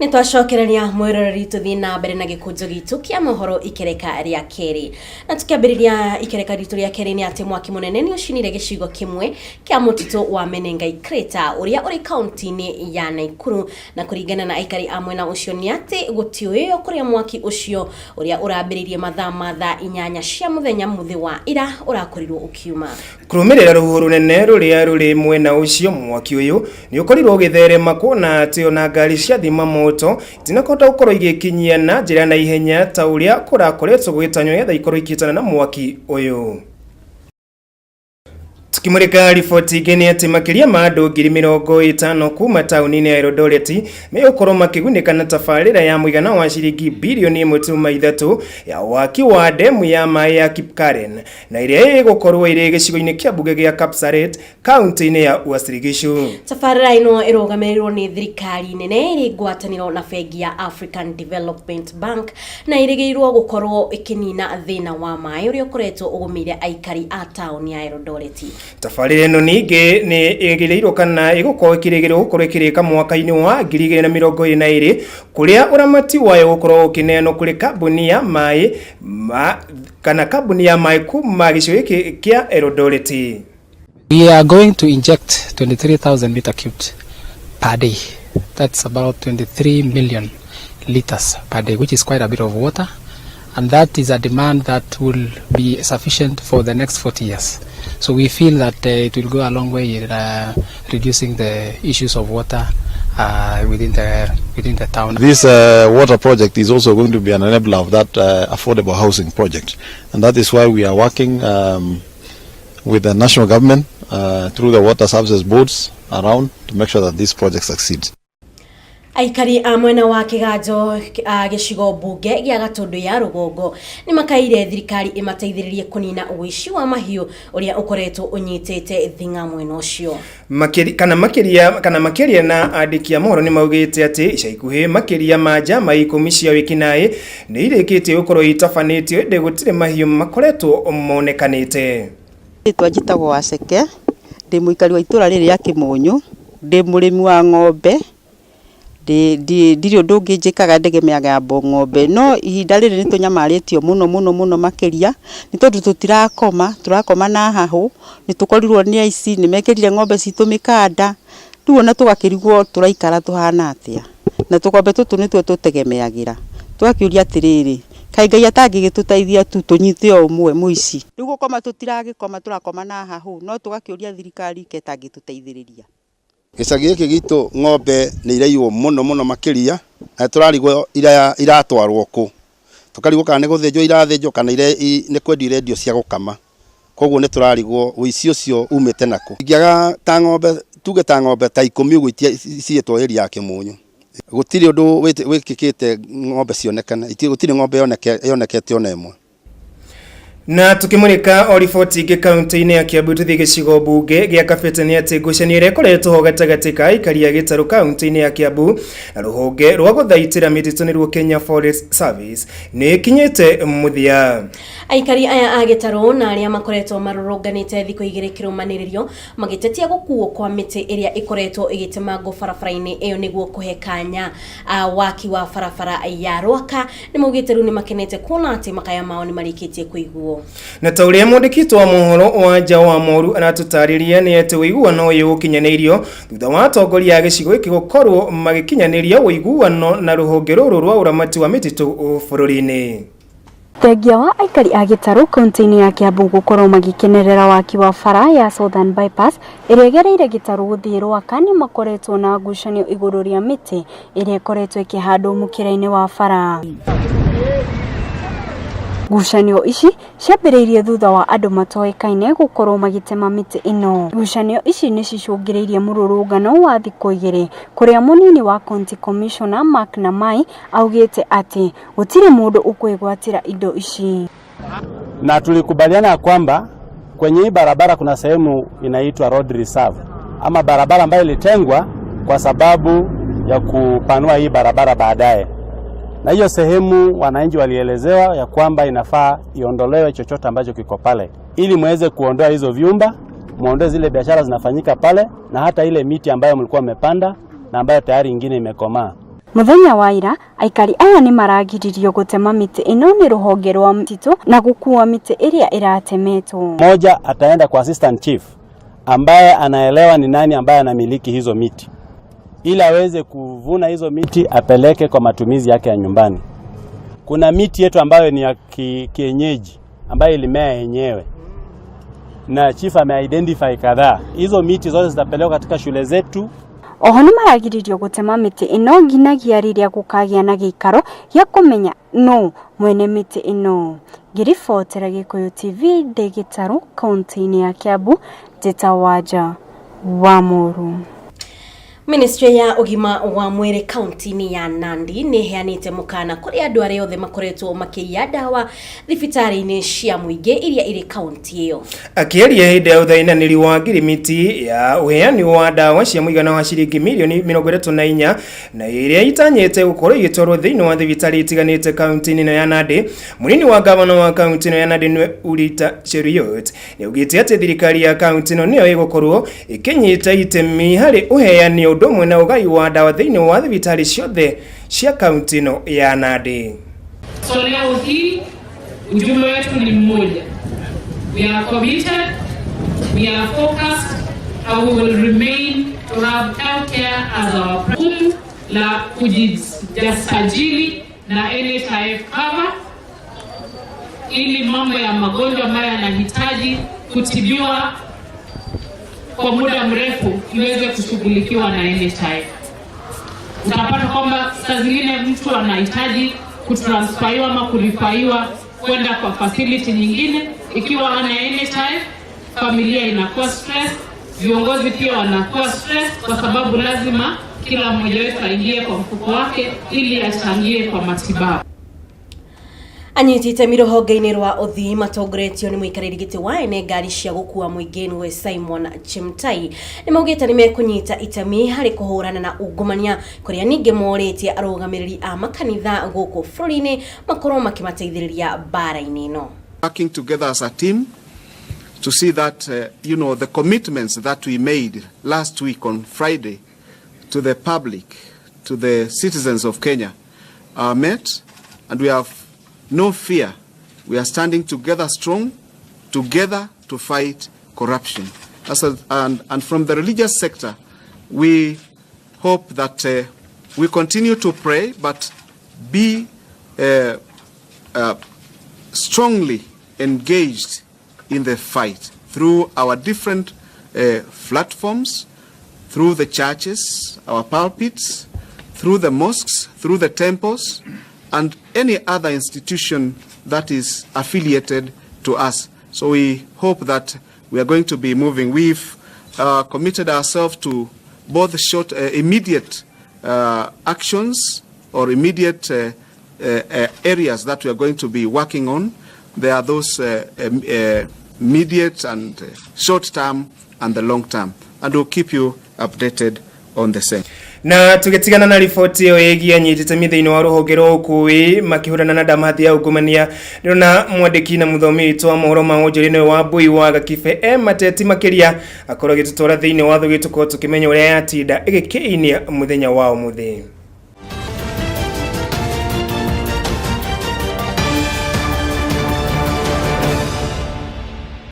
Nĩ twacokereria mwĩroreri, tũthiĩ na mbere na gĩkũnjo gitũ kĩa mohoro ikereka rĩa kerĩ. Na tũkĩambĩrĩria ikereka ritũ rĩa kerĩ nĩ atĩ mwaki mũnene nĩ ũcinire gĩcigo kĩmwe kĩa mũtitũ wa Menengai Crater ũrĩa ũrĩ kaunti-inĩ ya Naikuru. Na kũringana na aikari a mwena ũcio nĩ atĩ gũtiũĩo kũrĩa mwaki ũcio ũrĩa ũrambĩrĩirie mathaa ma thaa 8 cia mũthenya mũthĩ wa ira ũrakorirwo ũkiuma. Kũrũmĩrĩra rũhuho rũnene rũrĩa rũrĩ mwena ũcio, mwaki ũyũ nĩ ũkorirwo ũgĩtherema kuona atĩ ona ngari cia thima moto itinakũhota gũkorwo igĩkinyia na njĩra na ihenya ta ũrĩa kũrakoretwo gũgĩtanywo nĩgetha ikorwo ikĩtana na mwaki ũyũ. Tukimurika riboti ingĩ nĩ atĩ makĩria ma andũ 50,000 kuma taũni-inĩ ya Eldoret megũkorwo makĩgunĩka na tabarĩra ya mũigana wa ciringi 1.3 bilioni ya waki wa ndemu ya maĩ ya Kipkaren na ĩrĩa ĩgũkorwo ĩrĩ gĩcigo-inĩ kĩa mbunge gĩa Kapsaret, kaunti-inĩ ya Uasin Gishu. Tabarĩra ĩno ĩrũgamĩrĩirwo nĩ thirikari nene ĩrĩ ngwatanĩro na bengi ya African Development Bank na ĩrĩgĩrĩirwo gũkorwo ĩkĩnina thĩna wa maĩ ũrĩa ũkoretwo ũgũmĩire aikari a taũni ya Eldoret. Tabarĩra ĩno ningĩ nĩ ĩgĩrĩirwo kana ĩgũkorwo ĩkĩrĩgĩrĩrwo gũkorwo ĩkĩrĩka mwaka-inĩ wa 2022, kũrĩa ũramati wayo gũkorwo ũkĩneanwo kũrĩ kambuni ya maĩ ma, kana kambuni ya maĩ kuma gĩcigo gĩkĩ kĩa Eldoret. We are going to inject 23,000 meter cubed per day. That's about 23 million liters per day, which is quite a bit of water. And that is a demand that will be sufficient for the next 40 years. So we feel that it will go a long way in reducing the issues of water within the town. This water project is also going to be an enabler of that affordable housing project, and that is why we are working with the national government through the water services boards around to make sure that this project succeeds. Aikari a mwena wa Kiganjo gĩcigo mbunge gĩa Gatũndũ ya Rũgongo nĩ makaire thirikari ĩmateithĩrĩrie kũnina ũici wa mahiũ ũrĩa ũkoretwo ũnyitĩte thing'a mwena ũcio. Makĩria na andĩki a mohoro nĩ maugĩte atĩ ica ikuhĩ makĩria ma njama 10 cia wĩkinaĩ nĩ irĩkĩtie gũkorwo itabanĩtio, ĩndĩ gũtirĩ mahiũ makoretwo monekanĩte. Rĩtwa njĩtagwo Waceke, ndĩ mũikari wa itũra rĩrĩ rĩa Kĩmũnyũ, ndĩ mũrĩmi wa ng'ombe, ndirĩ ũndũ ũngĩ njĩkaga, ndegemeaga ng'ombe. No ihinda rĩrĩ nĩ tũnyamarĩtio mũno mũno mũno makĩria, nĩ tondũ tũtirakoma, tũrakoma na hahũ, nĩ tũkorirwo nĩ aici, nĩ mekĩrire ng'ombe citũ mĩkanda, rĩu ona tũgakĩrigwo tũraikara tũhana atĩa, na tũgombe tũtũ nĩtuo tũtegemeagĩra. Tũgakĩũria atĩrĩrĩ, kaĩ Ngai atangĩgĩtũteithia tu tũnyite o ũmwe mũici? Rĩu gũkoma tũtiragĩkoma, tũrakoma na hahũ, no tũgakĩũria thirikari ke ĩtangĩtũteithĩrĩria. Gĩcagi gĩkĩ gitũ ng'ombe nĩ iraiywo mũno mũno makĩria, na tũrarigwo iratwarwo kũ, tũkarigwo kana nĩ gũthĩnjwo irathĩnjwo kana nĩ kwendio irendio cia gũkama. Koguo nĩ tũrarigwo ũici ũcio umĩte nakũ. Ingĩaga ta ng'ombe, tuge ta ng'ombe ta 10 ũguo ciĩtwo area ya Kĩmũnyũ, gũtirĩ ũndũ wĩkĩkĩte ng'ombe cionekane, gũtirĩ ng'ombe yonekete ona ĩmwe. Na tukimurika o riboti ingĩ kaunti-inĩ ya Kiambu, tũthiĩ gĩcigo mbunge gĩa Kabete, nĩ atĩ ngucanio ĩrĩa ĩkoretwo ho gatagatĩ ka aikari a gĩtarũ kaunti-inĩ ya Kiambu na rũhonge rwa gũthaitĩra mĩtitũ, nĩruo Kenya Forest Service, nĩ ĩkinyĩte mũthia. Aikari aya a gĩtarũ na arĩa makoretwo marũrũnganĩte thikũ 2 kĩrũmanĩrĩrio magĩtetia gũkuo kwa mĩtĩ ĩrĩa ĩkoretwo ĩgĩtemangwo barabara-inĩ ĩyo nĩguo kũhe kanya waki wa barabara ya Rwaka nĩ maugĩte rĩu nĩ makenete kuona atĩ makaya mao nĩ marĩkĩtie kũiguo. Na ta ũrĩa mwandĩkitwo wa mohoro wa nja wa moru aratũtarĩria, nĩ atĩ ũiguano ũyũ ũkinyanĩirio thutha wa atongoria a gĩcigo gĩkĩ gũkorwo magĩkinyanĩria ũiguano na rũhonge rũrũ rwa ũramati wa mĩtitũ bũrũri-inĩ. Thengia wa aikari a gĩtarũ kaunti-inĩ ya Kiambu gũkorwo magĩkenerera waki wa bara ya Southern Bypass ĩrĩa ĩgereire gĩtarũ gũthiĩ Rwaka, nĩ makoretwo na ngucanio igũrũ rĩa mĩtĩ ĩrĩa ĩkoretwo ĩkĩhandwo mũkĩra-inĩ wa bara. Ngucanio ici ciambĩrĩirie thutha wa andũ matoĩkaine gũkorwo magĩtema mĩtĩ ĩno. Ngucanio ici nĩ cicũngĩrĩirie mũrũrũngano wa thikũ 2, kũrĩa mũnini wa County Commissioner Mark Namai augĩte atĩ gũtirĩ mũndũ ũkwĩgwatĩra indo ici. Na tulikubaliana ya kwamba kwenye hii barabara kuna sehemu inaitwa road reserve ama barabara ambayo ilitengwa kwa sababu ya kupanua hii barabara baadaye, na hiyo sehemu wananchi walielezewa ya kwamba inafaa iondolewe chochote ambacho kiko pale, ili muweze kuondoa hizo vyumba, muondoe zile biashara zinafanyika pale, na hata ile miti ambayo mlikuwa mmepanda na ambayo tayari ingine imekomaa. Muthenya wa ira aikari aya nĩ maragiririo gũtema mĩtĩ ĩno nĩ rũhonge rwa mĩtitũ na gũkua mĩtĩ ĩrĩa ĩratemetwo. Moja ataenda kwa assistant chief ambaye anaelewa ni nani ambaye anamiliki hizo miti, ili aweze kuvuna hizo miti apeleke kwa matumizi yake ya nyumbani. Kuna miti yetu ambayo ni ya kienyeji ambayo ilimea yenyewe na chief ameidentify kadhaa. Hizo miti zote zitapelekwa katika shule zetu. Oho nĩ maragiririo gũtema mĩtĩ ĩno nginyagia rĩrĩa gũkagĩa na gĩikaro gĩa kũmenya nũ mwene mĩtĩ ĩno. Ngĩribotera Gĩkũyũ TV ndĩ Gĩtarũ kaunti-inĩ ya Kiambu, Njĩta Wanja wa Mũrũ. Ministry ya ũgima wa mwĩrĩ kaunti-inĩ ya Nandi nĩ ĩheanĩte mũkana kũrĩ andũ arĩa othe makoretwo makĩiya ndawa thibitarĩ-inĩ cia mũingĩ iria irĩ kaunti ĩyo. Akĩaria hĩndĩ ya ũthainanĩri wa ngirimiti ya ũheani wa ndawa cia mũigana wa ciringi mirioni 34 na ĩrĩa itanyĩte gũkorwo igĩtwarwo thĩinĩ wa thibitarĩ itiganĩte kaunti-inĩ ĩno ya Nandi, mũnini wa gavana wa kaunti ĩno ya Nandi nĩwe Urita Cheruiyot nĩaugĩte atĩ thirikari ya kaunti ĩno nĩyo ĩgũkorwo ĩkĩnyita itemi harĩ ũheani ũndũ ũmwe na ũgai wa ndawa thĩinĩ wa thibitarĩ ciothe cia kaunti ĩno ya Nandi. So leo hii ujumbe wetu ni mmoja. We are committed, we are focused, and we will remain to have healthcare as our jukumu la kujisajili na NHIF cover ili mambo ya magonjwa ambayo yanahitaji kutibiwa kwa muda mrefu iweze kushughulikiwa na NHIF. Utapata kwamba saa zingine mtu anahitaji kutransferiwa ama kurifaiwa kwenda kwa facility nyingine, ikiwa ana NHIF, familia inakuwa stress, viongozi pia wanakuwa stress, kwa sababu lazima kila mmoja wetu aingie kwa mfuko wake ili achangie kwa matibabu. Anyiti itemi rũhonge-inĩ rwa ũthii matongoretio nĩ mũikarĩri gĩtĩ wa ene ngari cia gũkua mũingĩ nĩwe Simon Chemtai nĩ maugĩte nĩ mekũnyita itemi harĩ kũhũrana na ungumania kũrĩa ningĩ morĩtie arũgamĩrĩri a makanitha gũkũ bũrũri-inĩ makorwo makĩmateithĩrĩria mbara-inĩ ĩno. Working together as a team to see that the commitments that we made last week on Friday to the public, to the citizens of Kenya, are met, and we have no fear. We are standing together strong, together to fight corruption. And from the religious sector, we hope that we continue to pray, but be strongly engaged in the fight through our different platforms, through the churches, our pulpits, through the mosques, through the temples, and any other institution that is affiliated to us. So we hope that we are going to be moving. We've committed ourselves to both short, immediate actions or immediate areas that we are going to be working on. There are those immediate and short term and the long term, and we'll keep you updated on the same. Na tugitigana na riboti ĩyo ĩgiĩ anyiti itemi thĩinĩ wa rũhonge rwa ũkui makĩhũrana na ndamathi ya ungumania, ndĩrona mwandĩki na mũthomi witũ wa mohoro ma wonjoria nĩwe Wambui wa Gakibe e mateti makĩria akorwo agĩtũtwara thĩinĩ wa thũ gĩtũkorwo tũkĩmenya ũrĩa yatinda ĩgĩkĩinia mũthenya wa ũmũthĩ.